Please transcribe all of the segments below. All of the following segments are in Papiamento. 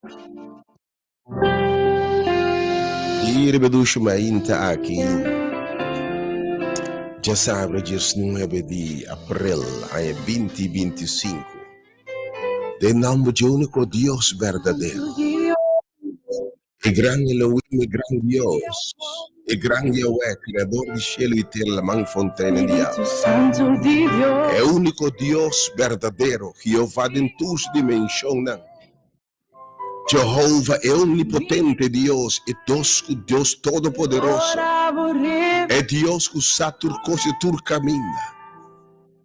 I riba dushi mainta aki, djasabra diesnuebe di aprel aña binti binti sinku, den nomber dje úniko Dios berdadero, e gran Elohim, e gran Dios, e gran Yahweh, Kreador di shelu i tera, laman, fonteina di awa, e úniko Dios berdadero, Jehová den tur su dimenshonnan. Jehova, e omnipotente Dios, e Dos ku Dios Todopoderoso, e Dios ku sa tur kos i tur kaminda.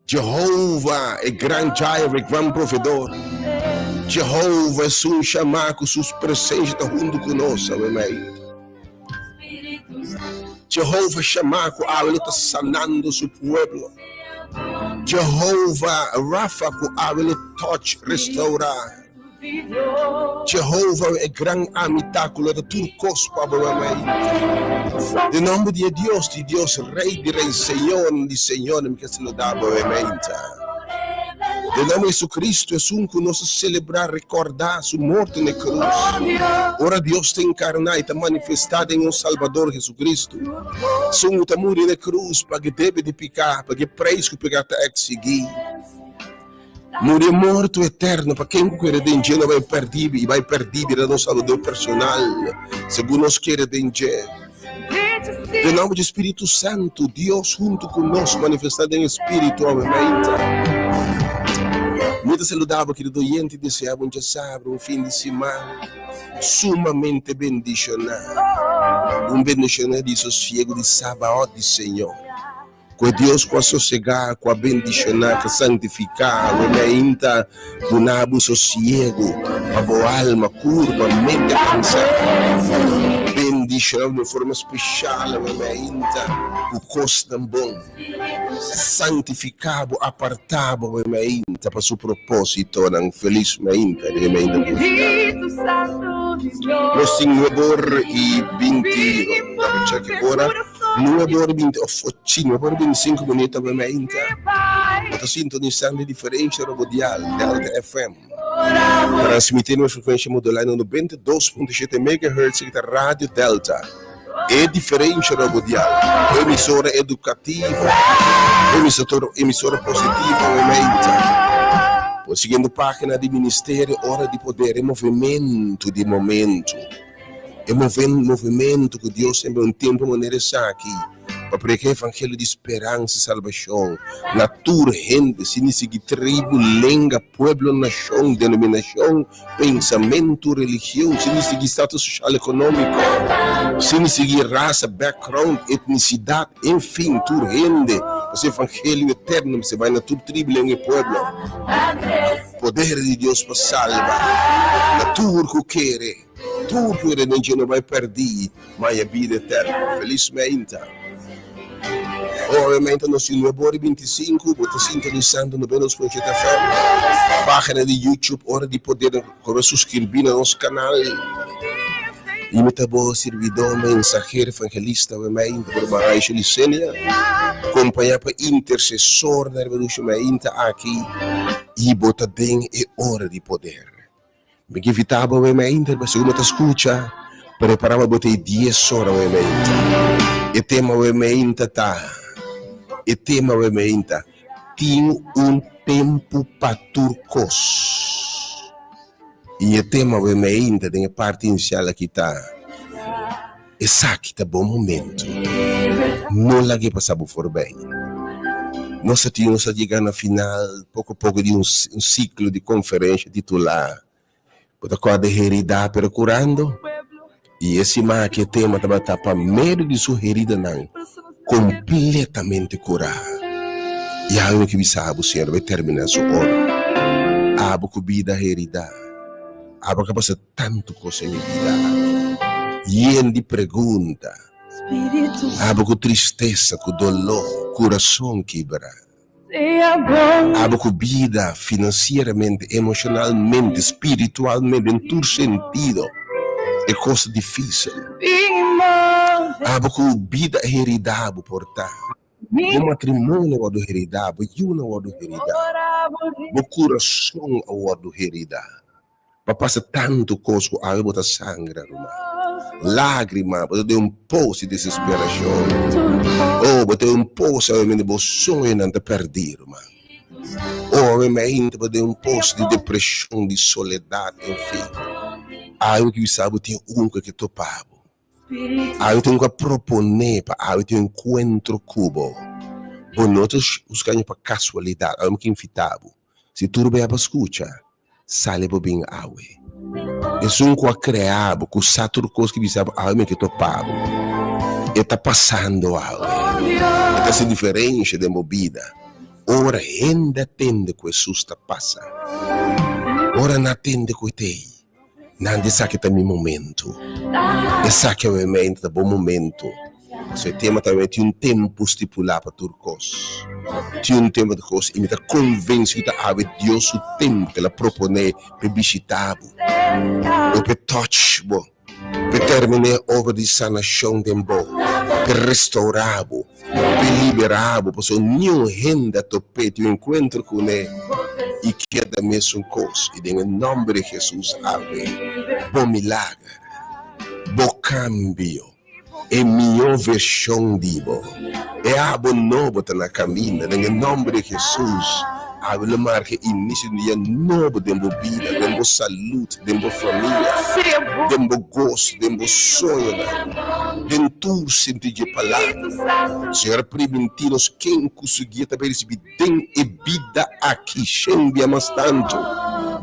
Jehova, e gran Jireh, e gran Provedor. Jehova, esun shamá ku su presensia ta huntu ku nos awe mei. Jehova shamá ku awe lo ta sanando su pueblo. Jehova Rafa ku awe lo touch, restaurá. Jehova e gran Ami ta ku lo ta tur kos pa bo mei. Den nomber di e Dios di Dios, Rei di Rei, Señor di Señor, mi ke saluda bo e meinta. Den nomber di Jesucristo, esun ku nos a selebrá, rekordá su morto na e krus. Ora Dios ta enkarná i ta manifestá den nos Salbador Jesucristo, esun ku ta muri na e krus paga e debe di piká, paga e preis ku piká ta eksigí. Muri e morto eterno pa ken ku kere den dje no bai pèrdí i bai pèrdí bira nos Salbador personal, segun nos kere den dje. Den nòmber di Spiritu Santu, Dios huntu ku nos manifestá den e Spiritu awe mainta. Mi ta saluda bo kerido oyente i desea bo un djasabra, un fin di siman sumamente bendishoná, un bendishoná di sosiegu di Sabaot di Señor. Ku e Dios ku a sosegá, ku a bendishoná, ku a santifiká, awe mainta duna bo sosiegu pa bo alma, kurpa, mente kansá. Bendishoná bo di un forma speshal awe mainta ku kosnan bon. Santifiká bo, apartá bo awe mainta pa su propósitonan. Felis mainta den e mainta bendishoná. Nos tin nuebe or i binti, dame chèk e ora. Nuebe ora i binti of ochi, nuebe ora i binti sinku minüt ta mainta. Bo ta sintonisando e diferensha robodial, Delta FM. Transmitiendo e frekuensha modulá na 92.7 megahertz aki ta Radio Delta, e diferensha robodial, e emisora edukativo, e emisora positivo awe mainta. Por siguiendo página di Ministerio Ora di Poder, e movementu di momentu. E movementu ku Dios a envia un tempu manera esaki pa prediká e evangelio di speransa i salbashon na tur hende, sin distingui tribu, lenga, pueblo, nashon, denominashon, pensamentu, religion, sin distingui status soshal ekonómiko, sin distingui rasa, background, etnisidat, enfin, tur hende, pasobra e evangelio eterno mester bai na tur tribu, lenga i pueblo. Poder di Dios pa salba na tur ku kere. Tur ku era den dje no bai pèrdí, ma haña bida eterno. Felis meinta! Ora meinta nos tin nuebe ora i bintisinku, bo ta sintonisando na Benos Project FM, página di YouTube Ora di Poder. Kòrda suskribi na nos kanal. I mi ta bo sirbidó, mensahero, evangelista awe meinta, por Mahaisha Licenia, kompañá pa intersesor na Revolution Meinta aki, i bo ta den e Ora di Poder. Mi ke invitá bo awe mainta, pa segun bo ta skucha, prepará pa bo ta e dies ora awe mainta. E tema awe mainta ta, e tema awe mainta, Tin un tempu pa tur kos. I e tema awe mainta den e parti inisial aki ta, Esaki ta bo momento. No lag'é pasa bo forbij. Nos a tin nos a yega na final poko poko di un siklo di konferensha titulá Bo ta kòrda Heridá pero Kurando? I e siman aki e tema tabata Pa medio di su heridanan kompletamente kurá. I awe mi ke bisa bo, Señor bai terminá su ora. Abo ku bida heridá, abo ku a pasa Tantu kos den mi bida aki, yen di pregunta. Abo ku tristesa, ku doló, kurason kibra. Abo ku bida finansieramente, emoshonalmente, spiritualmente, den tur sentido e kos ta difísil. Abo ku bida heridá bo por ta. Bo matrimonio a wòrdu heridá, bo yunan a wòrdu heridá, bo kurason a wòrdu heridá. Bo a pasa tantu kos ku awe bo ta sangra, ruman. Lágrima, bo ta den un pos di desesperashon. Oh, bo ta den un pos awe mende bo soñonan ta pèrdí, ruman. Oh, awe mainta bo ta den un pos di depreshon, di soledat, enfin. Awe bo ke bisa bo tin un ku ke topa bo. Awe tin ku a proponé pa awe tin un enkuentro ku bo. Bo no ta buska pa kasualidat. Awe mi ke invitá bo. Si tur bo a skucha, sali bo bin awe. Esun ku a krea bo, ku sa tur kos ki bisa bo, awe mi ke topa bo. E ta pasando awe. E ta hasi diferensha den bo bida. Ora hende a tende ku Hesus ta pasa, ora nan a tende ku e ta ei, Nan di esaki ta mi momento. Esaki obviamente ta bo momento. So e tema ta tin un tempu stipulá pa tur kos. Tin un tempu pa tur kos i mi ta konvensí ku ta awe Dios su tempu ku el a proponé pa e bishitá bo, o pa e touch bo, pa e terminá e obra di sanashon den bo, pa e restourá bo, pa e liberá bo, pasobra niun hende a top'é tin un enkuentro kuné i keda mesun kos. I den e nòmber di Hesus awe, bo milager, bo kambio, e mihó vershon di bo, e abo nobo ta na kaminda. Den e nòmber di Hesus awe lo marka e inisio di un dia nobo den bo bida, den bo salud, den bo famia, den bo goso, den bo soñonan, den tur sinti dje palabra. Señor a primintí nos ken ku su guia ta bai risibí den e bida aki shen bia mas tantu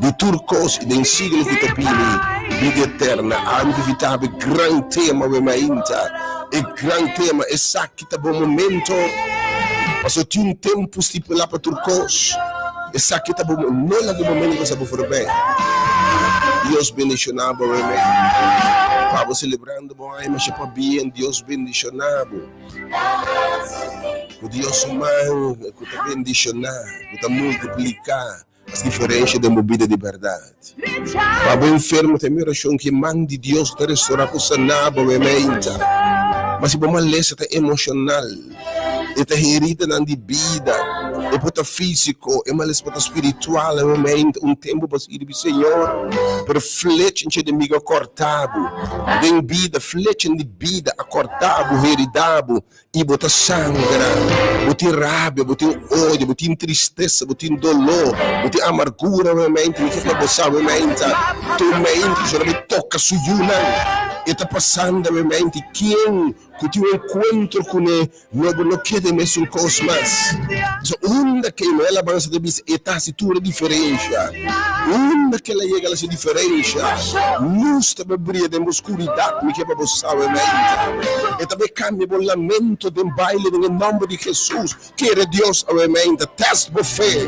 di tur kos i den siglo ku ta bini, bida eterna. Ami ku invitabo e gran tema awe mainta, e gran tema, esaki ta bo momento, pasobra tin un tempu stipulá pa tur kos. Esaki ta bo no laga e momento pasa bo forbij. Dios bendiciona bo awe. Pa bo celebrando bo aña masha pabien Dios bendiciona bo. Cu Dios su man cu ta bendiciona, cu ta multiplica as diferencia den bo bida di berdad. Pa bo enfermo ta mi oracion cu e man di Dios ta restaura por sana bo awe meinta. Ma si bo malesa ta emocional. E ta heridanan di bida, e por ta físiko, e males por ta spiritual. E momento, un tempu bo a sirbi Señor, pero flechan dje enemigo a kòrta bo den bida, flechan di bida a kòrta bo, herida bo, i bo ta sangra. Bo tin rabia, bo tin odio, bo tin tristesa, bo tin doló, bo tin amargura. E momento, mi ke pa bo sa, e momento, ta un momento ku Señor a bin toka su yunan. E ta pasando e momento, i ken Ku tin un enkuentro kuné, no bo no keda e mesun kos mas. So unda ke e alabansa ta bisa e ta hasi tur e diferensha. Unda ke el a yega el hasi diferensha. Lus ta bai bria den bo skuridat, mi ke pa bo sa awe mainta. E ta bai kambia bo lamento den baile den e nòmber di Hesus. Kere Dios awe mainta, test bo fe.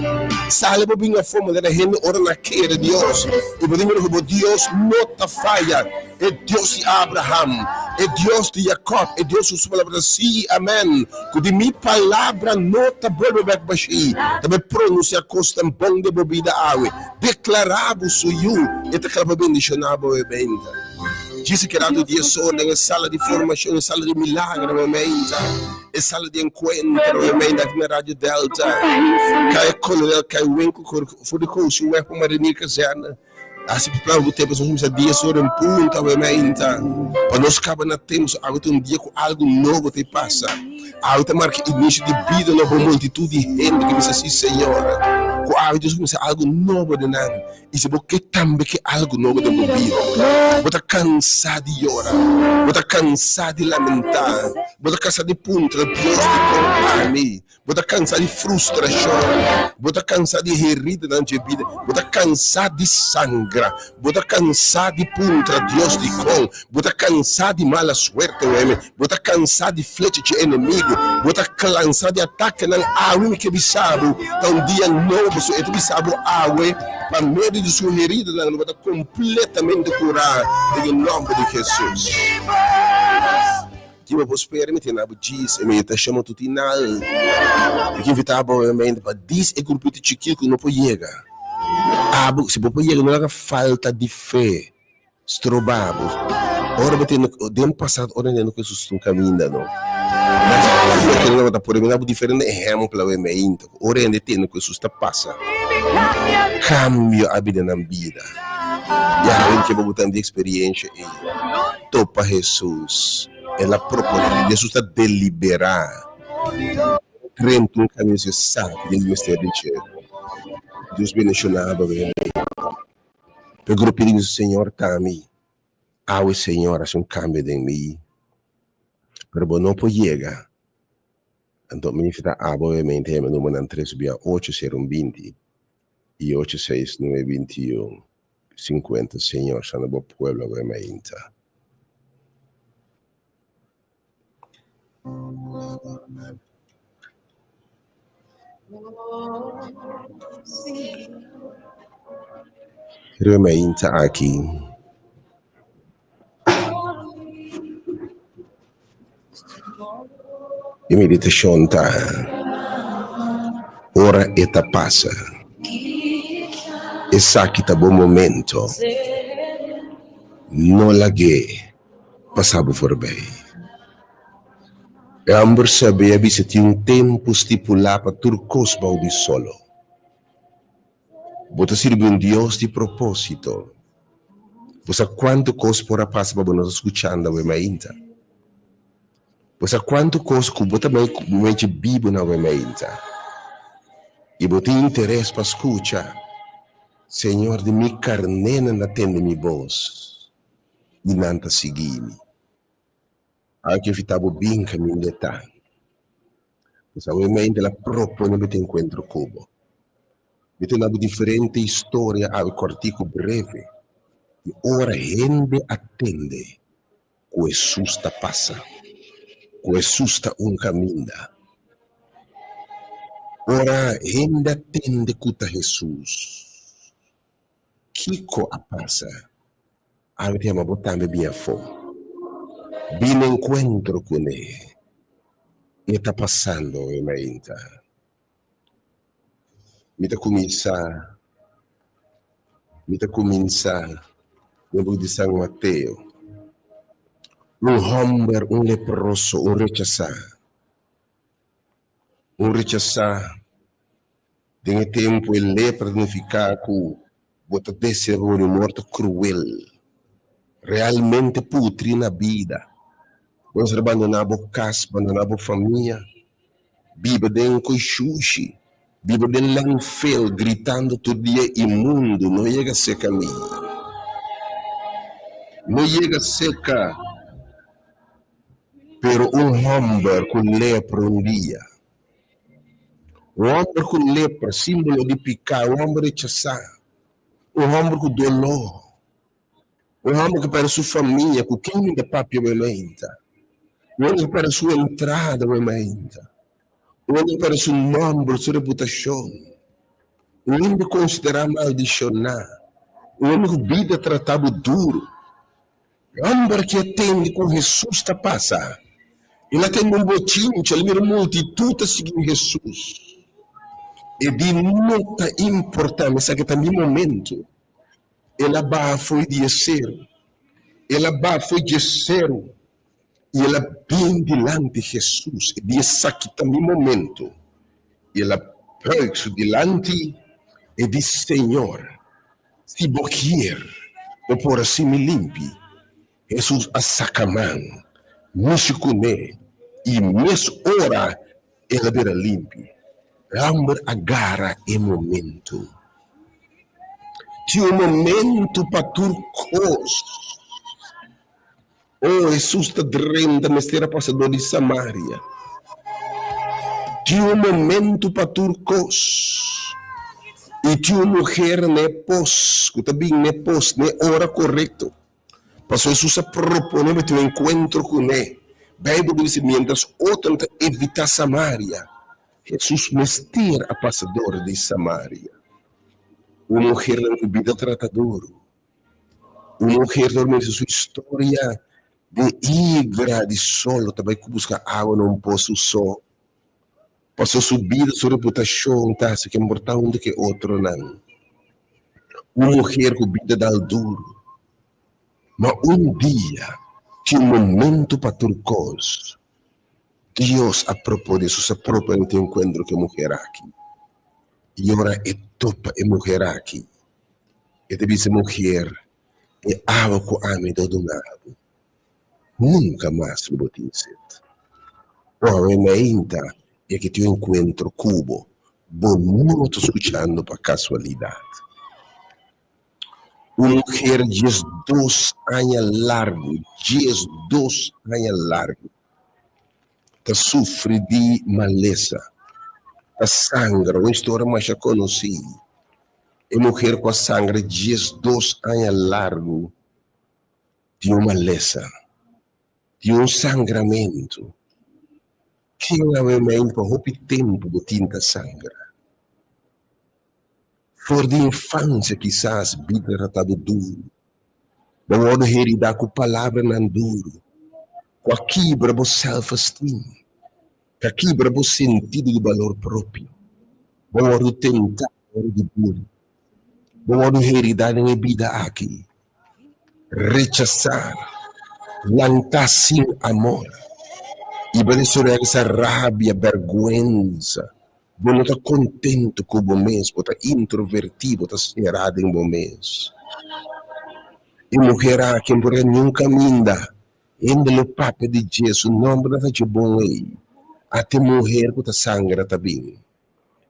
Sali bo bin afó manera hende ora nan kere Dios. I bo ta mira ku bo Dios no ta faya. E Dios di Abraham, e Dios di Jacob, e Dios ku su palabra ta sí i amèn, ku di mi palabra no ta bolbe bèk bashí, ta bai pronunsiá kosnan bon den bo bida awe. Deklará bo su yu, e ta kla pa bendishoná bo awe meinta. Djis keda tur dia so den e sala di formashon, e sala di milagro awe meinta, e sala di enkuentro awe meinta aki na Radio Delta. Kai Kolonel Kai Winkel for di Kousio Wèg pa Marinier Kazerne. Hasi plan ku tempu, nos kuminsá dies ora en punto awe mainta pa nos kaba na tempu. So awe ta un dia ku algu nobo ta pasa. Awe ta marka inisio di bida nobo pa un multitut di hende ku bisa, Sí, Señor. Ku awe Dios kuminsá algu nobo den nan. I si bo ke tambe ke algu nobo den bo bida, bo ta kansá di yora, bo ta kansá di lamentá, bo ta kansá di puntra Dios dikon ami? Bo ta kansa di frustrashon, bo ta kansa di heridanan dje bida, bo ta kansa di sangra, bo ta kansa di puntra Dios dikon, bo ta kansa di mala suerte weme, bo ta kansa di flecha dje enemigu, bo ta klansa di atakenan. Awe mi ke bisa bo, ta un dia nobo, so e ta bisa bo awe, pa medio di su heridanan lo bo ta kompletamente kurá den e nòmber di Hesus. Ki bo por spera mi tene abo djis e meditashon matutinal. Mi ke invitá bo obviamente pa dis e grupito chikito ku no por yega. Abo, si bo por yega no laga falta di fe stroba bo. Ora bo tene den pasado ora tene ku Hesus un kaminda no. Mas kende tabata por mi dabo diferente ehèmpel awe meinta ku ora hende tene ku Hesus ta pasa kambio a bida nan bida. Ya un ke bo tan di experiencia ei. Topa Jesus. El a propone. Jesus ta deliberá. Drenta un camino se sa ku den mester di dje. Dios bendiciona bo bebe. Pero grupo di Señor ta mi. Awe Señor haci un cambio den mi. Pero bo no por yega. Anto mi invita abo obviamente hema numernan tres bia ocho sero un binti y ocho seis nuebe binti un cincuenta Señor sana bo pueblo awe mainta. Riba mainta aki. E meditashon ta ora e ta pasa. Esaki ta bo momento. No lag'é pasa bo forbei. E hòmber sabé a bisa tin un tempu stipulá pa tur kos bou di solo. Bo ta sirbi un Dios di propósito. Bo sa kuantu kos por a pasa pa bo no ta skuchando awe mainta? Bo sa kuantu kos ku bo ta mechi bibu na awe mainta? I bo tin interes pa skucha, Señor, di mi karnénan a tende mi bos i nan ta sigui mi. Awe ke invitá bo bin kaminda e ta. Pues awe mente el a propone mi ta enkuentro ku bo. Mi ta duna bo diferente historia awe kòrtiku breve di ora hende a tende ku Hesus ta pasa, ku Hesus ta un kaminda. Ora hende a tende ku ta Hesus, kiko a pasa? Awe ta yama bo tambe bin afó. Bin enkuentro kuné. E ta pasando e mainta. Mi ta kuminsá, mi ta kuminsá den buki di San Mateo. Un hòmber, un leproso, un rechasá. Un rechasá den e tempu e lepra ta nifiká ku bo ta desea pa muri morto kruel, realmente putri na bida. Bo mester bandoná bo kas, bandoná bo famia, biba den koishushi, biba den landfill gritando tur dia imundu no yega seka mi, no yega seka. Pero un hòmber ku lepra un dia, un hòmber ku lepra, símbolo di piká, un hòmber rechasá, un hòmber ku doló, un hòmber ku pèrdè su famia, ku ken mi ta papia bo e mainta, un hòmber ku pèrdè su entrada bo e mainta, un hòmber ku pèrdè su nòmber, su reputashon, un hende konsiderá maldishoná, un hende ku bida trata bo duru. Homber ki a tende ku Hesus ta pasa, el a tende un bochincha, el mira un multitut ta sigui Hesus. E di, No ta importá, mi sa ke ta mi momentu. El a baha fo'i di e seru, el a baha fo'i dje seru i el a bin dilanti Hesus. E di, Esaki ta mi momentu. I el a buig su dilanti, e di, Señor, Si bo kier, bo por hasi mi limpi. Hesus a saka man, mishi kuné, i mes ora el a bira limpi. Hòmber a gara e momentu. Tin un momentu pa tur kos. Oh, Hesus ta drenta mester a pasa dor di Samaria. Tin un momento pa tur kos. I tin un muher na e pos ku ta bin na e pos na e ora korekto. Pasobra Hesus a proponé pa tin un enkuentro kuné. Beibel ta bisa miéntras otronan ta evitá Samaria, Hesus mester a pasa dor di Samaria. Un muhernan ku bida trata duru. Un muher ta mester su historia den igra di solo ta bai busca awa na un pozo so. Paso su bida, su reputacion ta haci ke por ta hunto ke otronan. Un muher cu bida dal duro. Ma un dia tin un momento pa tur cos. Dios a propone, Jesús a propone tin encuentro cu e muher aki. Y ora e topa e muher aki. E ta bisa muher, E awa ku ami ta duna bo, nunka mas lo bo tin set. Awe mainta e ke tin un enkuentro ku bo, bo no ta skuchando pa kasualidat. Un muher 12 aña largu, 12 aña largu, ta sufri di malesa, ta sangra, un historia masha konosí. E muher ku a sangra 12 aña largu di un malesa, di un sangramentu. Ken awe mei pa hopi tempu bo tin ta sangra? For di infansia kisas bida ta tratabo duru. Bo wòrdu heridá ku palabranan duru ku a kibra bo self-esteem, ku a kibra bo sentido di balor propio. Bo wòrdu tentá dor di buli. Bo wòrdu heridá den e bida aki, rechasá, lantá sin amor, i bo desorega rabia, bèrgwensa. Bo no ta kontentu ku bo mes, bo ta introvertí, bo ta será den bo mes. E muher aki no por a niun kaminda, hende lo papia di dje, su nòmber no ta dje bon ei. Ata e muher ku ta sangra ta bin,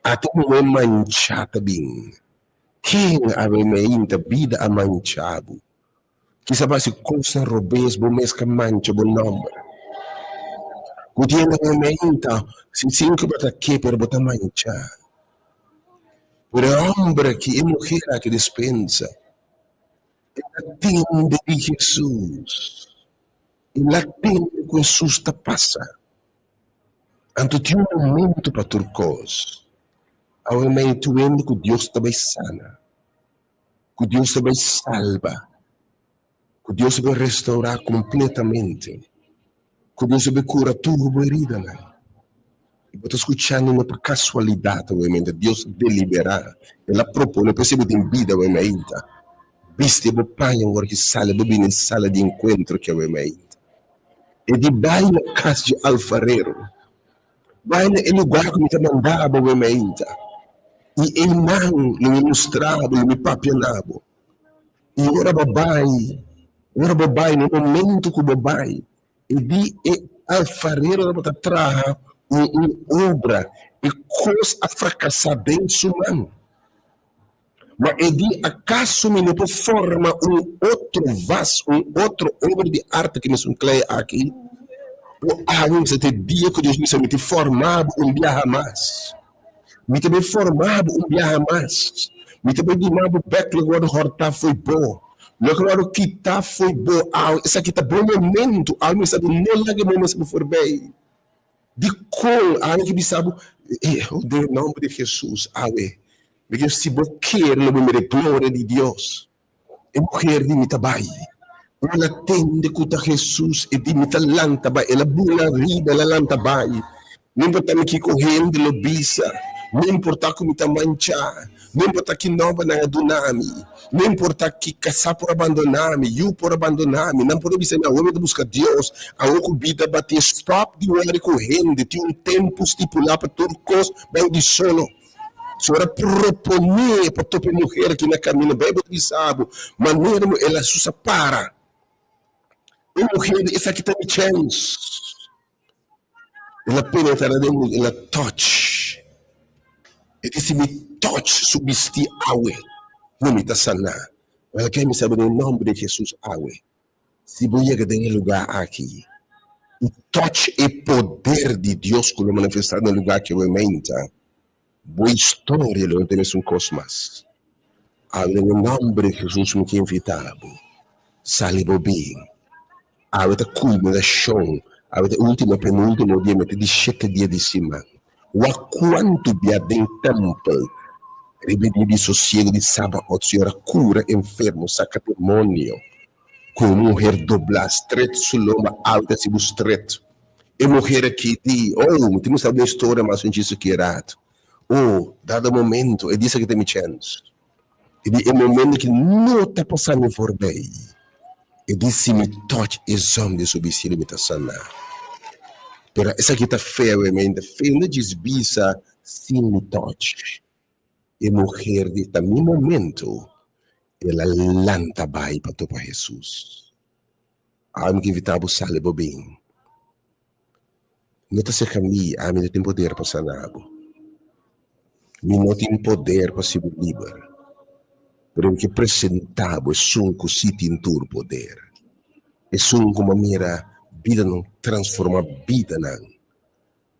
ata e muhé manchá ta bin. Ken awe meinta bida a manchá bo? Kisa bo hasi kosnan robes, bo mes ka mancha bo nòmber. Ku tiempo bo menta, si sin ku bo ta ke, pero bo ta mancha. Pero e hòmber aki, e muher aki despensa, e ta tende di Hesus. El a tende ku Hesus ta pasa. Anto tin un momento pa tur kos. Awe mei tur hende ku Dios ta bai sana. Ku Dios ta bai salba, ku Dios ta bai restaurá kompletamente, ku Dios ta bai kura tur bo heridanan. I bo ta skuchando no pa kasualidat obviamente, Dios a deliberá, El a proponé, p'esei bo tin bida awe mainta. Bisti bo paña ora ki sali bo bini e sala di enkuentro ki awe mainta. E di bai na kas dje alfarero. Bai na e lugá ku mi ta manda bo, bo mainta, i einan lo mi mustra bo, lo mi papia na bo. I ora bo bai, ora bo bai, na e momento ku bo bai, e di e alfarero tabata traha un un obra, e kos a frakasá den su man. Ma e di, Akaso mi no por forma un otro vas, un otro obra di arte ku mesun klei aki? O awe mester ta e dia ku Dios bisa mi ta forma bo un biaha mas. Mi ta bai forma bo un biaha mas. Mi ta bai duna bo bèk loke wòrdu hòrtá fo'i bo, loke wòrdu kitá fo'i bo. Awe esaki ta bo momentu. Awe mester bo no laga e momentu forbei. Dikon awe ki bisa bo, Den e nòmber di Hesus, awe Mi ke si bo kere lo bo mira e gloria di Dios. E muher di mi ta bai. Ora el a tende ku ta Hesus, e di mi ta lanta bai. El a bula riba, el a lanta bai. No importa mi kiko hende lo bisa, no importa ku mi ta manchá, no importa ki nòmber nan a duna mi, no importa ki kasá por a bandoná mi, yu por a bandoná mi, nan por a bisa mi awor mi ta buska Dios, awor ku bida bati. Stòp di wòri ku hende, tin un tempu stipulá pa tur kos bou di solo. Si ora proponé pa topa e muher aki na camino, Bijbel ta bisa bo, manera mu el a susa para. E muher di, esaki ta mi chens. El a penetra den mu, el a touch. E di, si mi touch su bisti awe, lo mi ta saná. Wel, ke mi sabi den nomber di Jesus awe. Si bo yega den e lugá aki i touch e poder di Dios ku lo manifestá den e lugá aki awe meinta, bo historia lo no ta mesun kos mas. Awe den e nòmber di Hesus mi ke invitá bo, sali bo bin. Awe ta kulminashon, awe ta e último penúltimo dia, mi ta di shete dia di siman. Wak kuantu bia den tèmpel riba e dia di sosiegu di Sabaot Señor a kura enfermo, saka demonio. Ku un muher doblá stret su lomba alta si bu stret. E muher aki di, Oh, mi tin mustra bo un historia mas un djis aki rat. Oh, dado momento, e di esaki ta mi chèns. E di e momento ki no ta pasa mi forbei. E di si mi touch e zòm di su bistida mi ta saná. Pero esaki ta fe awemente, fe no djis bisa si mi touch. E muher di ta mi momento. El a lanta bai pa topa Hesus. Awe mi ke invitá bo sali bo bin. No ta serka mi, ami no tin poder pa sana bo. Mi no tin poder pa hasi bo liber. Pero mi ke presentá bo esun ku si tin tur poder. Esun ku bo mira bidanan transformá bidanan.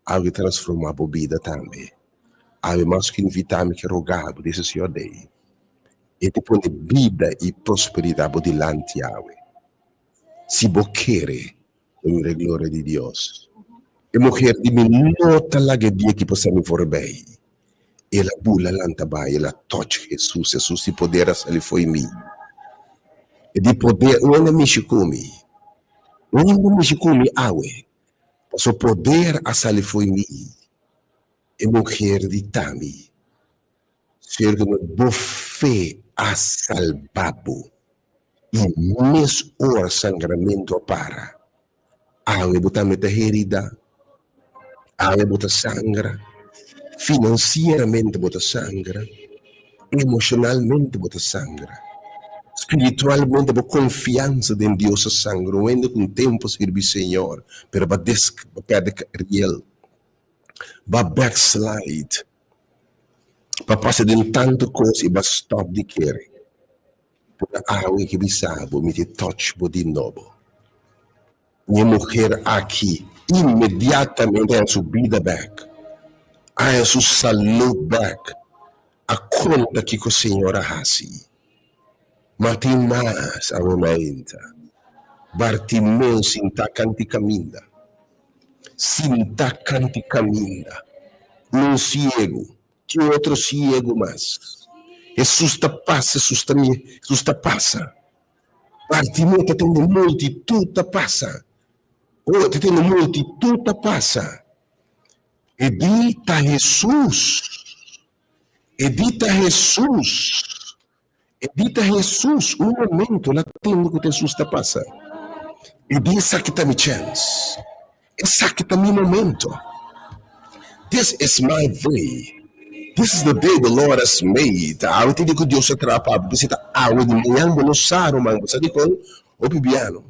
Awe transformá bo bida tambe. Awe mas ku invitá mi ke rogá bo, this is your day. E ta pone bida i prosperidat bo dilanti awe. Si bo kere, bo mira e gloria di Dios. E muher di mi no ta laga e dia aki pasa mi forbei. El a bula lanta bai, el a touch Jesus, Jesus di poder a sali fo'i mi. E di poder, un hende a mishi ku mi. Un hende a mishi ku mi awe. Paso poder a sali fo'i mi, e muher di ta mi. Señor ku no bo fe a salba bo. I mes ora sangramentu a para. Awe bo tambe ta herida, awe bo ta sangra, finansieramente bo ta sangra, emoshonalmente bo ta sangra, spiritualmente bo konfiansa den Dios a sangra. Un hende ku un tempu a sirbi Señor, pero bo a bo a pèrdè riel, bo a backslide, bo a pasa den tantu kos i bo a stòp di kere. Pero awe ke bisa bo mi te touch bo di nobo. Mi e muher aki inmediatamente a haña su bida bek, a haña su salud bek, a konta kiko Señor a hasi. Ma tin mas awe mainta. Bartimeo sinta kanti kaminda, sinta kanti kaminda, un siegu. Tin un otro siegu mas. Hesus ta pasa, Hesus ta mira, Hesus ta pasa. Bartimeo ta tende multitut ta pasa. Oh, ta tende multitut ta pasa. E di ta Hesus. E di ta Hesus. E di ta Hesus. Un momento el a tende ku ta Hesus ta pasa. E di esaki ta mi chèns. Esaki ta mi momento. This is my day. This is the day the Lord has made. Awe ta e dia ku Dios a traha pa bo. P'esei ta awe di mañan bo no sa, ruman. Bo sa dikon? Hopi biano,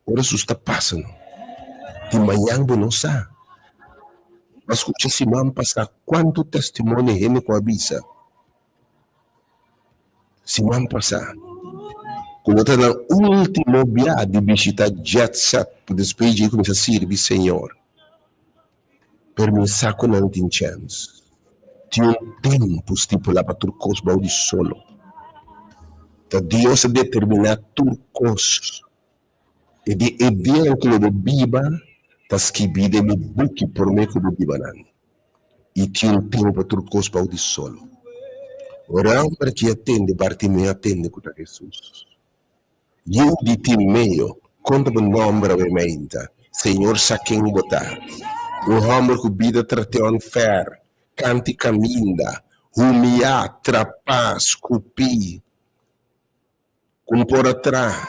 ora Hesus ta pasa no, di mañan bo no sa. Bo a skucha siman pasá kuantu testimonio hende ku a bisa. Siman pasá, ku no ta nan último bia di bishitá Jet Set pa despues dje kuminsá sirbi Señor. Pero mi sa ku nan tin chèns. Tin un tempu stipulá pa tur kos bou di solo. Ta Dios a determiná tur kos. E di e dianan ku lo bo biba ta skibí den mi buki promé ku bo biba nan. I tin un tempu pa tur kos bou di solo. Ora hòmber ki a tende Bartimeo a tende ku ta Hesus. Yu di Timeo, konta bo nòmber awe meinta. Señor sa ken bo ta. Un hòmber ku bida trat'é ònfèr, kanti kaminda, humiá, trapá, skupí. Con por a traha.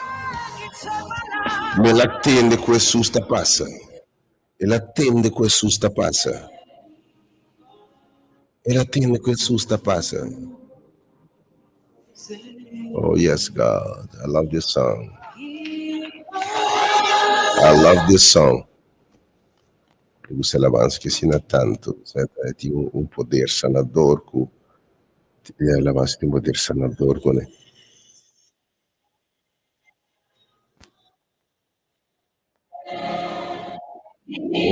Ma el a tende cu Hesus ta pasa. El a tende cu Hesus ta pasa. El a tende cu Hesus ta pasa. Oh yes God, I love this song. I love this song. Mi gusta alabanza ki asina tanto. E tin un poder sanador cu E alabansa tin poder sanador kuné.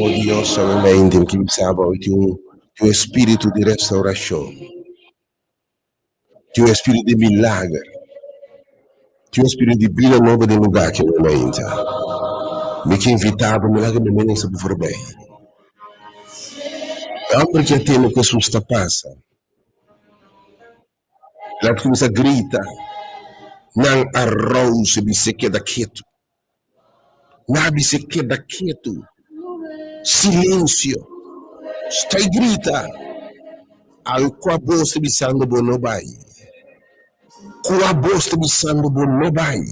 O Dios, awe mente mi ke bisa bo awe tin un tin un espiritu di restaurashon, tin un espiritu di milager, tin un espiritu di bida nobo den lugar aki awe mente. Mi ke invita bo, mi laga mi mesa bo forbei. E homber ki a tende ku Hesus ta pasa. El a kuminsá grita, Nan a rous e bis'é keda ketu! Nan a bis'é keda ketu! Silensio! Stoi grita! Al kua bos ta bisando bo no bai? Kua bos ta bisando bo no bai?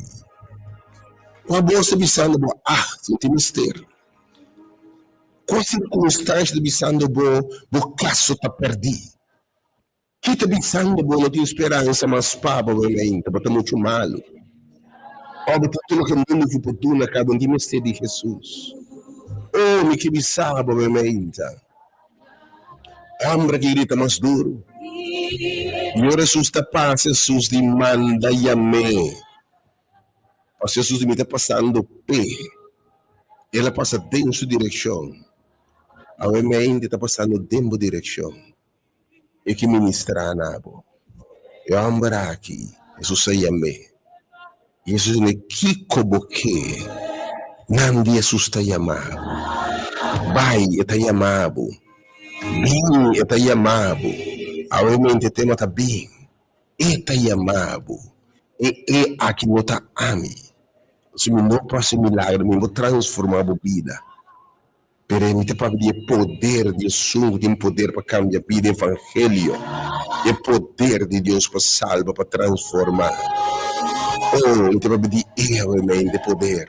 Kua bos ta bisando bo, Ah, no tin mester? Kua sirkunstansia ta bisando bo, bo kaso ta pèrdí? Ki ta bisando bo no tin speransa mas pa bo ainda, bo ta muchu malu. O bo tin tur loke mundu ki por duna ka bo no tin mester di Hesus. O mi ke bisa bo ainda. Hamber ki grita mas duru. I ora Hesus ta pasa, Hesus di manda yam'é. Pasobra Hesus di mi ta pasando p'e. El a pasa den su direkshon. Awe mi ainda ta pasando den bo direkshon. E ki ministrá na bo. E hòmber aki, Hesus a yam'é. I Hesus di, Kiko bo ke? Nan di Hesus ta yama bo. Bai, e ta yama bo. Bin, e ta yama bo. Awe mente e tema ta bin. E ta yama bo. E e aki no ta ami. Si mi no por hasi milagro, mi no por transformá bo bida. Pero mi ta papia di e poder di esun ku tin poder pa kambia bida, evangelio, e poder di Dios pa salba, pa transforma. Oh, mi ta papia di e awemente poder,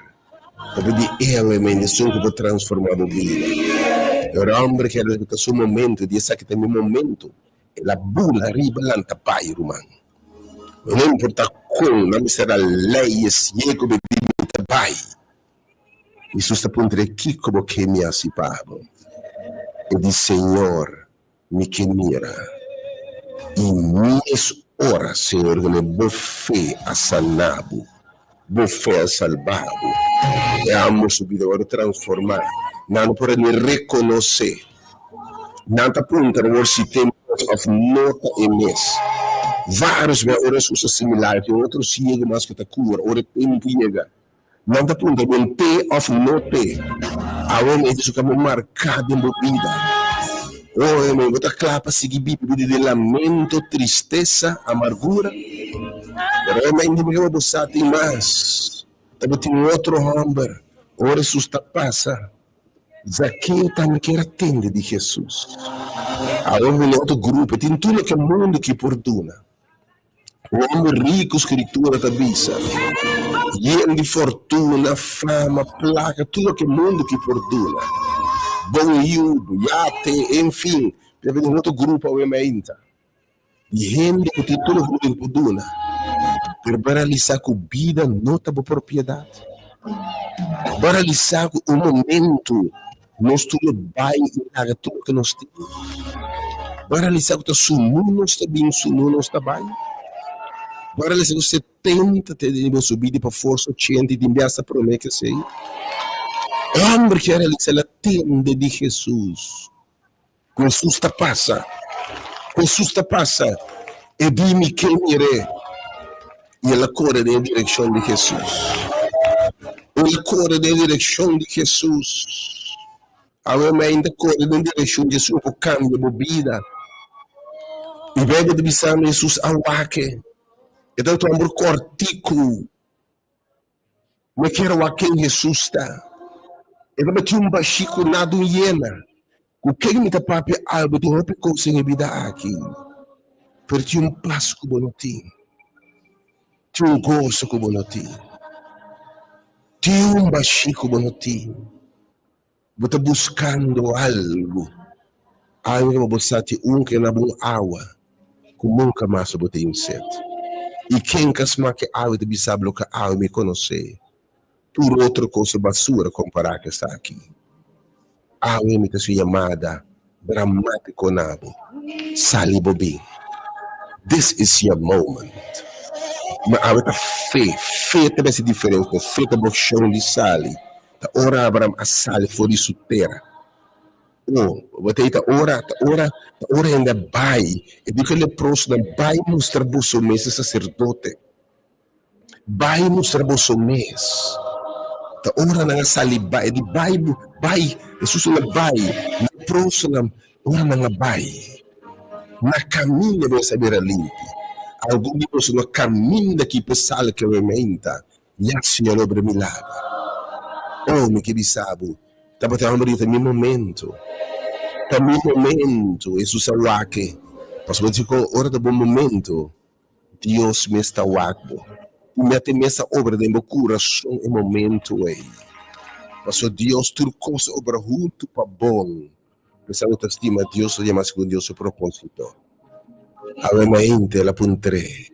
papia di e awemente esun ku por transforma bo bida. E ora homber ke a ta su momento, di esaki ta mi momento, el a bula riba lanta bai, ruman. No importa kon, nan mester a lei e siego be di mi ta bai. Hesus ta puntr'é, Kiko bo ke mi hasi pa bo? E di, Señor, mi ke mira. I mes ora Señor dun'é, Bo fe a sana bo, bo fe a salba bo. E ambos su bida wòrdu transformá. Nan no por a ni rekonosé. Nan ta puntra awor si ta e mes òf no ta e mes. Vários bia ora Hesus a similá, tin otro siegu mas ku ta kura ora e tempu yega. Nan ta puntra bo t'e òf no t'e. Awe mi ta suka bo marká den bo bida. Oe mi bo ta kla pa sigui biba bida di lamento, tristesa, amargura. Pero awe mi ainda mi bo sa tin mas. Tabatin un otro hòmber ora Hesus ta pasa. Zakeo tambe kier a tende di Hesus. Awe mi otro grupo tin tur loke mundu ki por duna. Un homber riku, Skritura ta bisa, yen di fortuna, fama, plaka, tur loke mundu ki por duna, bon yu, yate, enfin. Pero tin otro grupo awe mainta di hende ku tin tur loke mundu ki por duna, pero bo a realisa ku bida no ta bo propiedat. Bo a realisa ku un momento Nos tur lo bai i laga tur loke nos tin. Bo a realisá ku ta sunú nos ta bin, sunú nos ta bai? Bo a realisá ku setenta ta den boso bida i pa forsa ochenta i tin biaha asta promé ku esei? E hòmber ki a realisá el a tende di Hesus. Ku Hesus ta pasa, ku Hesus ta pasa, e di mi ke mir'é. I el a kore den e direkshon di Hesus. El a kore den e direkshon di Hesus. Awe mi ainda kore den direkshon di Hesus ku kambia bo bida. I Beibel ta bisa mi Hesus a wak e. E tabata un hòmber kòrtiku. Mi kier wak ken Hesus ta. E tabatin un bashí ku nada un yena. Ku ken mi ta papia algu tin hopi kos den e bida aki, pero tin un pas ku bo no tin. Tin un goso ku bo no tin. Tin un bashí ku bo no tin. Bo ta buskando algu. Algu ku bo sa tin un ke na bo un awa ku nunka mas bo tin set. I ken ka smaka e awa ta bisa bo loke awa mi konosé. Tur otro kos ta basura kompará ku esaki. Awe mi ta hasi un yamada dramátiko na bo, Sali bo bin. This is your moment. Ma awe ta fe. Fe ta mester diferensia. Fe ta bo opshon di sali. Ta ora Abraham a sali for di su tera. Oh, bo ta ei ta ora, ta ora, ta ora hende a bai. E di ku e leprosonan, Bai mustra boso mes e saserdote. Bai mustra boso mes. Ta ora nan a sali bai, e di bai, bai, Hesus a bai, leprosonan, ora nan a bai, na kaminda bo a bira limpi. Algun di boso na kaminda ki por sali ke menta, Ya Señor obra milagro. Oh, mi ke bisa bo, tabata homber di ta mi momento. Ta mi momento, Hesus a wak e. Pasobra di kon ora ta bo momento, Dios mes ta wak bo. I mete mes a obra den bo kurason e momento ei. Pasobra Dios tur kos a obra huntu pa bon. P'esei bo ta stima Dios ta yama segun Dios su propósito. Awe mainta el a puntr'é.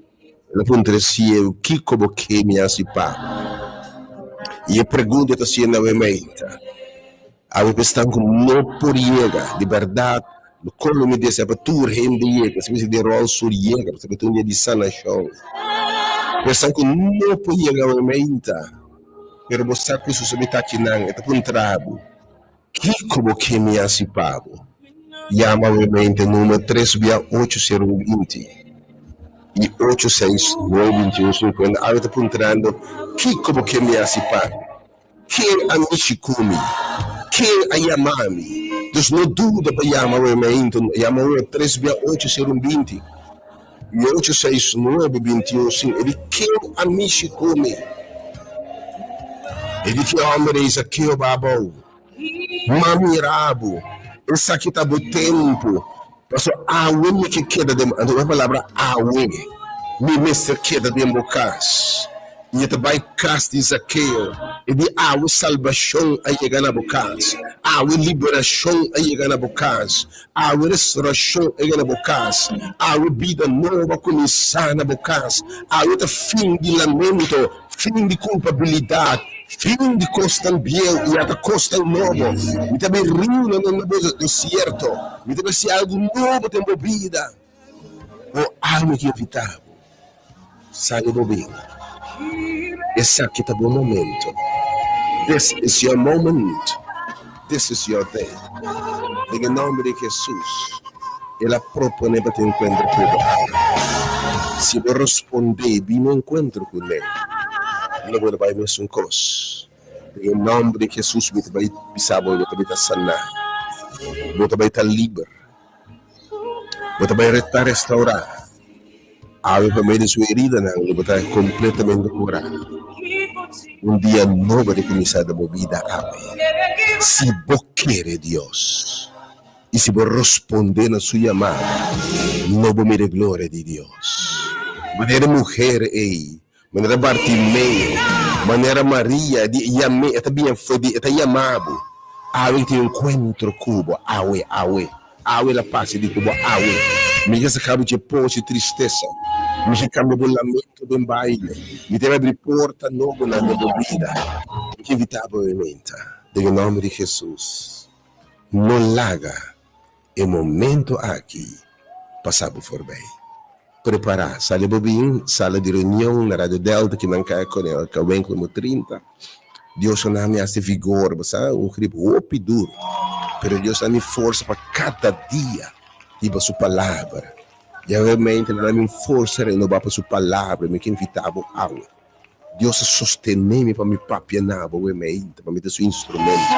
El a puntra e siegu, Kiko bo ke mi hasi pa bo? I e pregunta ta siendo awe mainta, Awe pa esnan ku no por yega, di bèrdat, kon lo mi desea pa tur hende yega, si mi den ròlstoel yega, pasobra ta un dia di sanashon. Pa esnan ku no por yega awe mainta, pero bo sa ku Hesus a bita akinan, e ta puntra bo, Kiko bo ke mi hasi pa bo? Yama awemente numer tres bia ocho sero un binti i ocho seis nuebe 21 sinkuenta. Awe ta puntrando, Kiko bo ke mi hasi pa mi? Ken a mishi ku mi? Ken a yama mi? Dus no duda pa yama awemente, yama numer tres bia ocho sero un binti i ocho seis nuebe 21 sin. E di, Ken a mishi ku mi? E di ki hòmber ei Zakeo ba abou? M'a mira bo, esaki ta bo tempu, pasobra awe mi ke keda den bo, anto e palabra awe, mi mester keda den bo kas. I e ta bai kas di Zakeo, e di, Awe salbashon a yega na bo kas, awe liberashon a yega na bo kas, awe restorashon a yega na bo kas, awe bida nobo a kuminsá na bo kas, awe ta fin di lamento, Fin di kulpabilidat, fin di kosnan bieu i ata kosnan nobo. Mi ta bai riuna nan na bo desierto. Mi ta bai hasi algu nobo den bo bida. O alma ki invitá bo, sali bo bin. Esaki ta bo momento. This is your moment. This is your day. Den e nòmber di Hesus, El a proponé pa tin enkuentro ku bo awe. Si bo respondé, bin un enkuentro ku n'e. Lo bo ta bai mesun kos. Den e nòmber di Hesus mi ta bai bisa bo, bo ta bai ta saná. Bo ta bai ta liber. Bo ta bai ta restaurá. Awe pa medio di su heridanan lo bo ta kompletamente kurá. Un dia nobo ta kuminsá den bo bida awe. Si bo kere Dios i si bo rospondé na su yamada, lo bo mira e gloria di Dios. Manera e muher ei, manera Bartimeo, manera Maria di yam'é, e ta biña for di, e ta yama bo. Awe tin enkuentro ku bo, awe, awe. Awe la pasa di ku bo awe. Mi ke saka bo dje pos di tristesa. Mi ke kambia bo lamento den baile. Mi ta abri porta nobonan den bo bida. Mi ke invita bo e menta. Den e nomber di Jesus, no laga e momento aki pasa bo forbei. Prepara, sali bo bin sala di reunion na Radio Delta ki nan kai con el Kawenk numero 30. Dios a nami hasi vigor, bo sa, un grip hopi duro, pero Dios a nami forsa pa kada dia hiba su palabra. I realmente el a nami un forsa renoba pa su palabra, mi ke invita bo awe. Dios a sostene mi pa mi papia na bo awe meinta, pa mi ta su instrumento.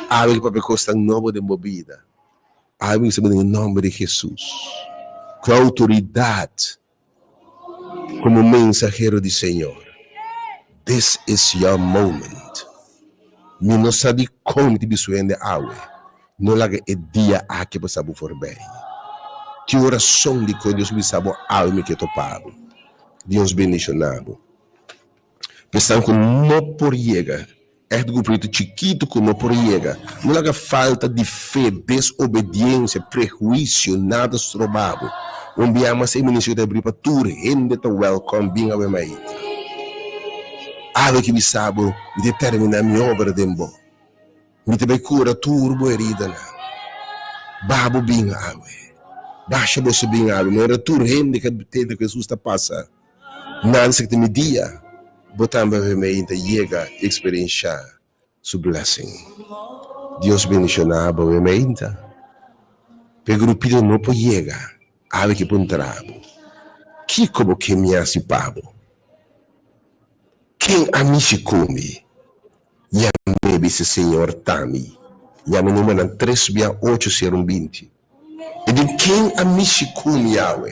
Awe ke papia kosnan nobo den bo bida. Awe mi sa den e nomber di Jesus, ku outoridat komo mensahero di Señor, this is your moment. Mi no sa dikon mi ta bisu hende awe, no laga e dia aki pasa bo forbei. Tin un rason dikon Dios bisa bo awe mi ke topa bo. Dios bendishona bo. Esnan ku no por yega, ègt gruplito chikitu ku no por yega, no laga falta di fe, desobediensia, prehuisio, nada stroba bo. Un bia mas e ministerio ta abrí pa tur hende ta wèlkòm, bin awe maita. Awe ki bisa bo, mi ta terminá mi obra den bo. Mi ta bai kura tur bo heridanan. Ba bo bin awe. Basha boso bin awe. Manera tur hende ku a tende ku Hesus ta pasa. Nan sa ki ta mi dia, bo tambe a mei ta yega i eksperenshá Su blessing. Dios bendishoná bo meinta. P'e grupito no por yega, awe ki puntra bo, Kiko bo ke mi hasi pa bo? Ken a mishi ku mi? Yam'é bisa Señor ta mi. Yam'é numernan tres bia ocho sero un 20. E di, Ken a mishi ku mi awe?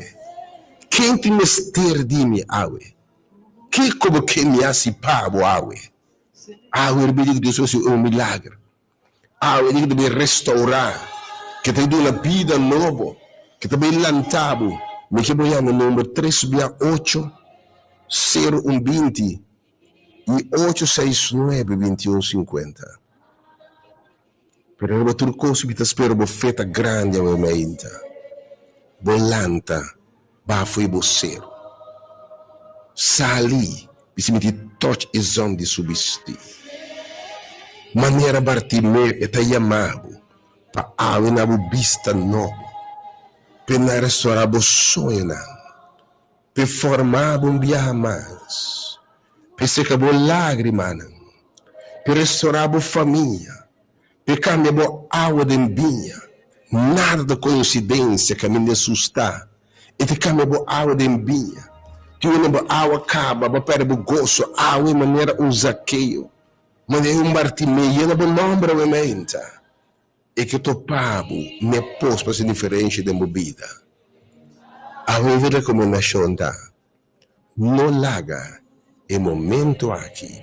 Ken tin mester di mi awe? Kiko bo ke mi hasi pa bo awe? Awe riba e dia ku Dios hasi un milager. Awe e dia ku ta bin restourá, ku ta duna bida nobo, ku ta bin lanta bo. Mi ke bo yama number tres bia ocho sero un 20 i ocho seis nuebe 21 sinkuenta. Pero riba tur kos mi ta spera bo fe ta grandi awe mainta. Bo lanta. Baha fo'i bo seru. Sali, bisa mi ti toch e zòm di su bistí. Manera Bartimeo e ta yama bo pa awe na bo bista nobo, p'e na restorá bo soñonan, p'e forma bo un biaha mas, p'e seka bo lágrimanan, p'e restorá bo famia, P'e kambia bo awa den biña. Nada ta koinsidensia kaminda Hesus ta. E ta kambia bo awa den biña. Tin unda bo awa kaba, bo pèrdè bo goso. Awe manera un Zakeo, manera un Bartimeo, yena bo nòmber awe meinta. E ke topa bo n'e pos pa hasi diferensha den bo bida. Awe mi rekomendashon ta, No laga e momento aki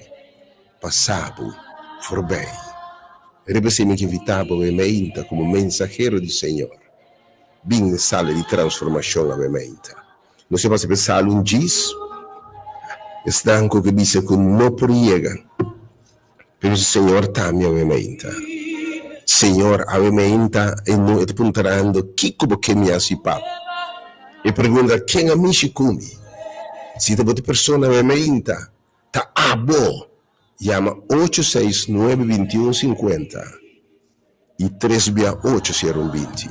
pasa bo forbij. Riba esei mi ke invita bo awe meinta komo mensahero di Señor. Bin n'e sala di transformashon awe meinta. Nos ta pasa pa e sala un djis. Esnan ku ke bisa ku no por yega, pero bisa Señor ta mi awe meinta. Señor, awe meinta e no e ta puntrando kiko bo ke mi hasi pa bo. E pregunta ken a mishi ku mi? Si ta bo ta persona awe meinta, ta abo! Yama ocho seis nuebe bintiun sinkuenta i tres bia ocho sero un binti.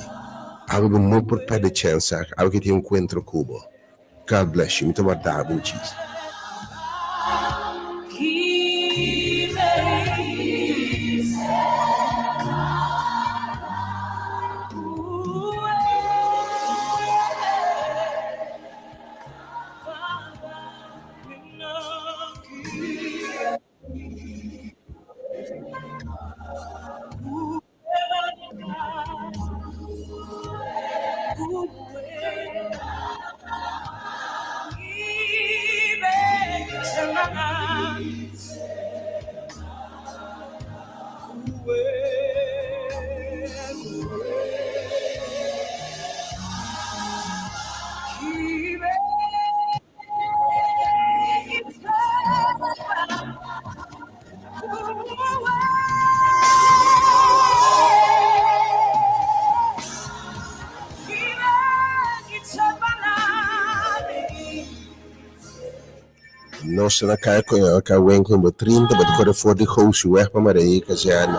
Awe bo no por pèrdè chèns aki, awe ke tin enkuentro ku bo. God bless you, mi ta warda bo un chis. Nos ta na kaya Kawenko number 30, bo ta kore for di Gosiweg pa Maria Kazerne.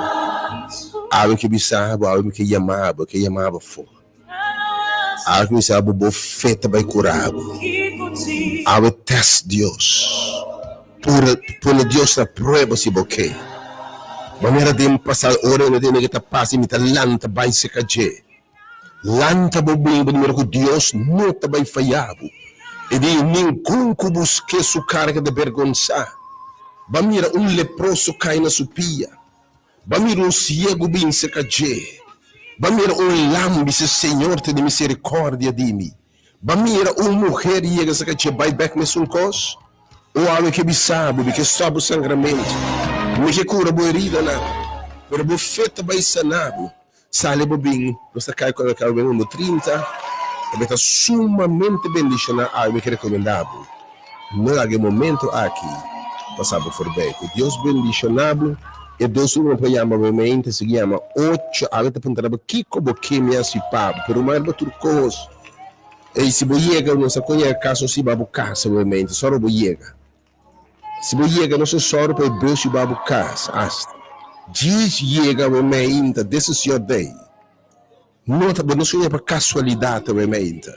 Awe ke bisa bo, awe mi ke yama bo, ke yama bo afó. Awe ke bisa bo, bo fe ta bai kura bo. Awe test Dios. Pura, pone Dios na prueba si bo ke. Manera den pasado, ora mi tende ke ta pasa i mi ta lanta bai serka dje. Lanta bo bin bo mira ku Dios no ta bai faya bo. E di, Ningun ku busk'é su kara ke ta bergonsá. Ba mira un leproso kai na su pia. Ba mira un siegu bin serka dje. Ba mira un lam bisa, Señor, tene misericordia di mi. Ba mira un muher yega serka dje, bai bek mesun kos. O awe ke bisa bo, mi ke stòp bo sangramentu, mi ke kura bo heridanan, pero bo fe ta bai sana bo. Sali bo bin, nos ta kai ku awe ben uno 30, ta bai ta sumamente bendishoná awe mi ke rekomendá bo. No laga e momento aki pasa bo forbei. Ku Dios bendishoná bo. E dos uno por yama bo mente, sigui yama ocho, awe ta puntra bo kiko bo ke mi hasi pa bo, pero mas bo tur kos. Ey, si bo yega, nos ta kon yega kas, nos hiba bo kas awe mente, sòru bo yega. Si bo yega, nos ta sòru pa e bus hiba bo kas, asta. Djis yega awe meinta, this is your day. No ta, bo no soña pa kasualidat awe meinta.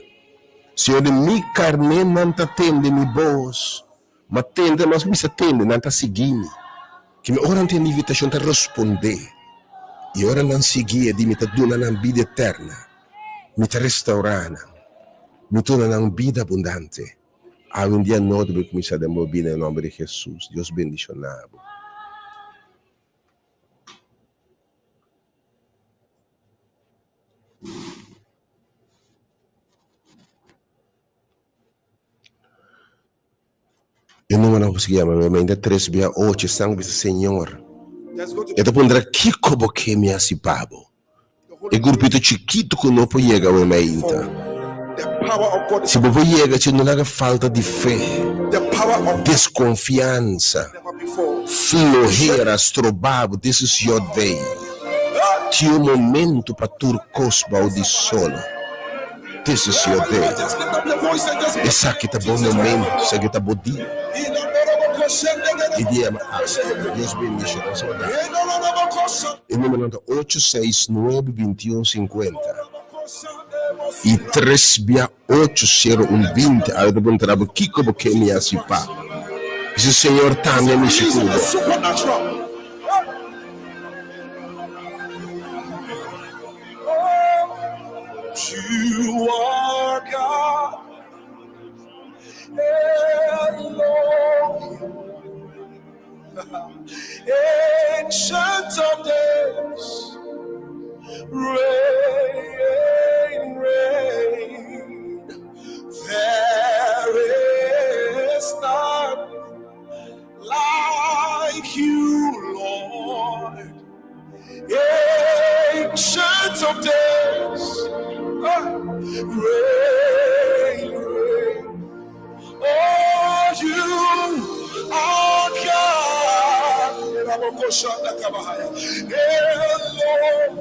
Señor di, mi karnénan ta tende mi bos, ma tende mas ku bisa tende, nan ta sigui mi. Ki mi ora nan tende invitashon ta respondé, i ora nan sigui e di mi ta duna nan bida eterna, mi ta restaurá nan, mi duna nan bida abundante. Awendia no ta bai kuminsá den bo bida den nòmber di Hesus. Dios bendishoná bo. E numero ku sigui yama mi mente tres bia ocho esnan ku bisa Señor. E ta puntra kiko bo ke mi hasi pa bo? E grupito chikitu ku no por yega awe mainta. Si bo por yega chi no laga falta di fe, deskonfiansa, flohera stroba bo, this is your day. Tin un momento pa tur kos bou di solo. This is your day. Esaki ta bo momento, esaki ta bo dia. E dia Dios bendiciona nos. E numero ta 8 6 9 21 50 y 3 bia 8 0 1 20. Awe ta puntra bo kiko bo ke mi hasi pa. Bisa Señor tambe mi si ku bo. You are God, Elohim, Ancient of Days, reign, reign. There is none like you, Lord. Ancient of Days, reign, reign. Oh, you are God. Elohim,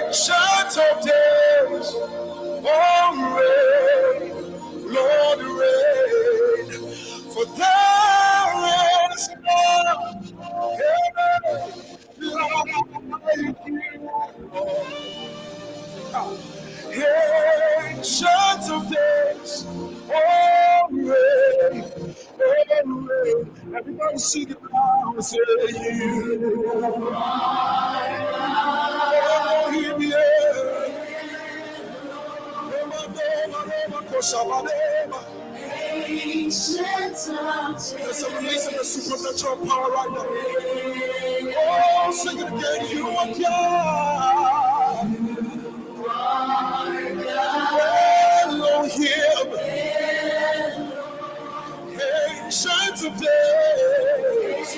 Ancient of Days, oh, reign, Lord, reign. For there is none like you, Lord. Ancient of Days, oh, reign, oh, reign. Everybody sing it now, say you. Elohim, yeah. There's a release of the supernatural power right now. Oh, sing it again. You are God. Elohim. Ancient of Days.